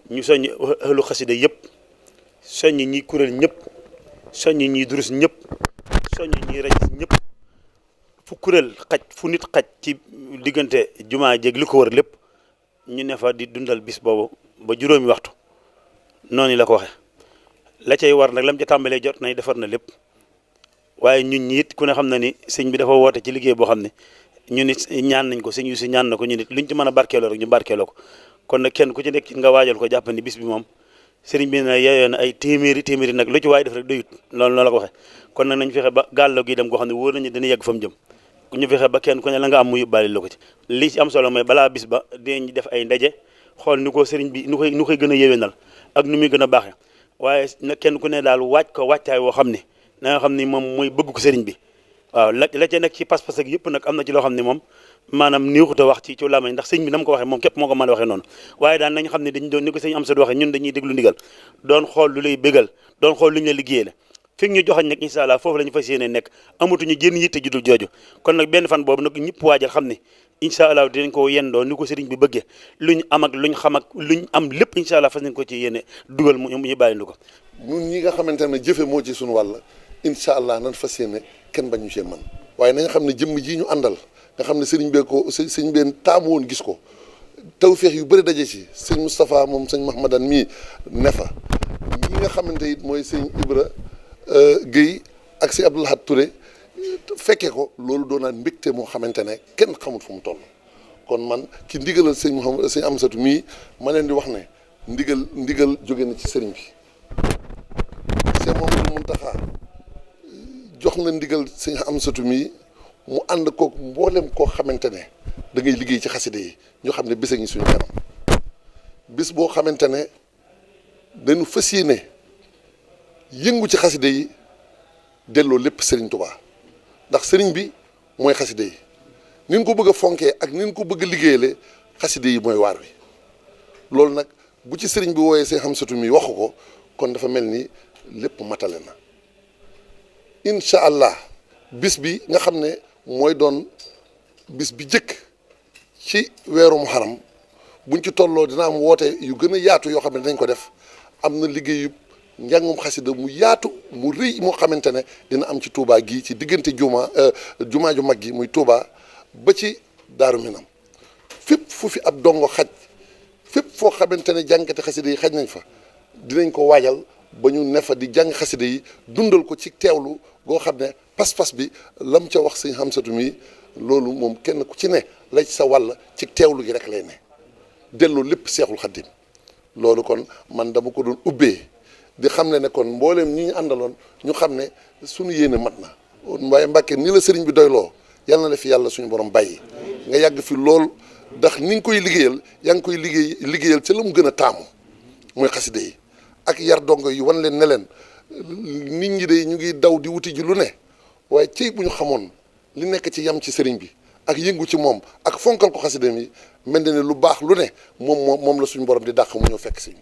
ñu soññ ahlu xasida yëpp soññ ñi kuréel ñëpp soññ ñi durus ñëpp soññ ñi rajis ñëpp fu kuréel xaj fu nit xaj ci diggante jumaa jéeg li ko wër lépp ñu ne fa di dundal bis boobu ba juróomi waxtu noonu la ko waxe la cay war nag lam ca tàmbalee jot nañ defar na lépp waaye ñun ñi it ku ne xam na ni sëñ bi dafa woote ci liggéey boo xam ne ñu nit ñaan nañ ko sëñ yu si ñaan na ko ñu nit luñ ci mën a barkeeloo rek ñu barkeeloo ko kon nag kenn ku ci nekk nga waajal ko jàpp ni bis bi moom sëriñ bi na yeyoo na ay téeméeri nag lu ci waay def rek doyut loolu la ko waxe kon nag nañ fexe ba gàllo gi dem goo xam ne wóor nañu dina yegg fa mu jëm ñu fexe ba kenn ku ne la nga am mu yóbbaale la ko ci li ci am solo mooy balaa bis ba dinañ def ay ndaje xool ni ko sëriñ bi nu koy gën a yéwénal ak nu muy gën a baaxee waaye nag kenn ku ne daal waaj ko wàccaay woo xam ne na nga xam ni moom mooy bëgg ko sëriñ bi waaw la ca nekk ci pas-pas ak yëpp nag am na ci loo xam ne moom maanaam niixuta wax ci làmmiñ ndax sëñ bi na mu ko waxee moom képp moo ko mën a waxee noonu waaye daal nañ xam ne dañ doon ni ko sëñ am sa waxee ñun dañuy déglu ndigal doon xool lu lay bégal doon xool lu ñu la liggéeyee la fi ñu joxañ nag incha allah foofu la ñu fas yéene nekk amatuñu jën yitte ju dul jooju kon nag benn fan boobu nag ñëpp waajal xam ne incha allah dinañ ko yendoo ni ko sëriñ bi bëggee luñ am ak luñ xam ak luñ am lépp incha allah fas nañ ko ci yéene dugal mu ñu bàyyi ko ñun ñi nga xamante ne jëfe moo ci suñu wàll incha allah nan fas yéene kenn bañu cee man waaye na nga xam ne jëmm ji ñu àndal nga xam ne sëriñ bee ko sëriñ bee taamu woon gis ko tawféex yu bëri daje ci sëñ Moustapha moom sëñ Mahmadan mii ne fa ñi nga xamante it mooy sëñ Ibra Guèye ak si Abdou Lahad Touré fekkee ko loolu doonaan mbégte moo xamante ne kenn xamul fu mu toll kon man ki ndigalal sëñ Mouhamed sëñ Amsatu mii ma leen di wax ne ndigal jóge na ci sëriñ bi sëñ Mouhamadou Mountakha jox na ndigal sëñ Amsatu mii mu ànd kook mboolem koo xamante ne da ngay liggéey ci xaside yi ñu xam ne bés a ngi suñu kanam bés boo xamante ne dañu fas yéene yëngu ci xaside yi delloo lépp Serigne Touba ndax Serigne bi mooy xaside yi nin ko bëgg a fonkee ak nin ko bëgg a liggéeyale xaside yi mooy waar wi loolu nag bu ci Serigne bi wooyee seen Amsatu mi waxu ko kon dafa mel ni lépp matale na incha allah bis bi nga xam ne mooy doon bis bi jëkk ci weeru Muharram buñ ci tolloo dina am woote yu gën a yaatu yoo xam ne dañ ko def am na liggéeyu njàngum xasida mu yaatu mu rëy moo xamante ne dina am ci Touba gii ci diggante jumaa ju mag gi muy Touba ba ci Daaru Minam fépp fu fi ab dongo xaj fépp foo xamante ne jàngkati xasida yi xaj nañ fa dinañ ko waajal ba ñu ne fa di jàng xasida yi dundal ko ci teewlu goo xam ne pas-pas bi lam ca wax sëñ Amsatu mi loolu moom kenn ku ci ne la ci sa wàll ci teewlu gi rek lay ne delloo lépp Seexul Xaddim loolu kon man dama ko doon ubbee di xam ne kon mbooleem ñi ñu àndaloon ñu xam ne suñu yéene mat na waaye Mbàkke ni la sëriñ bi doyloo yal na la fi yàlla suñu borom bàyyi nga yàgg fi lool ndax ni nga koy liggéeyal yaa ngi koy liggéeyal ca la mu gën a taamu mooy xaside yi ak yar dongo yi wan leen ne leen nit ñi de ñu ngi daw di wuti ji lu ne waaye cey bu ñu xamoon li nekk ci yam ci sëriñ bi ak yëngu ci moom ak fonkal ko xaside mi mel na ne lu baax lu ne moom la suñu borom di dàq mu ñëw fekk si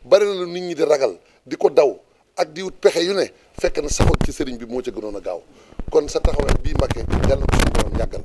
bari na lu nit ñi di ragal di ko daw ak di wut pexe yu ne fekk na saxoon ci sëriñ bi moo ca gënoon a gaaw kon sa taxawaay bii Mbàkke yàlla na ko suñu borom yàggal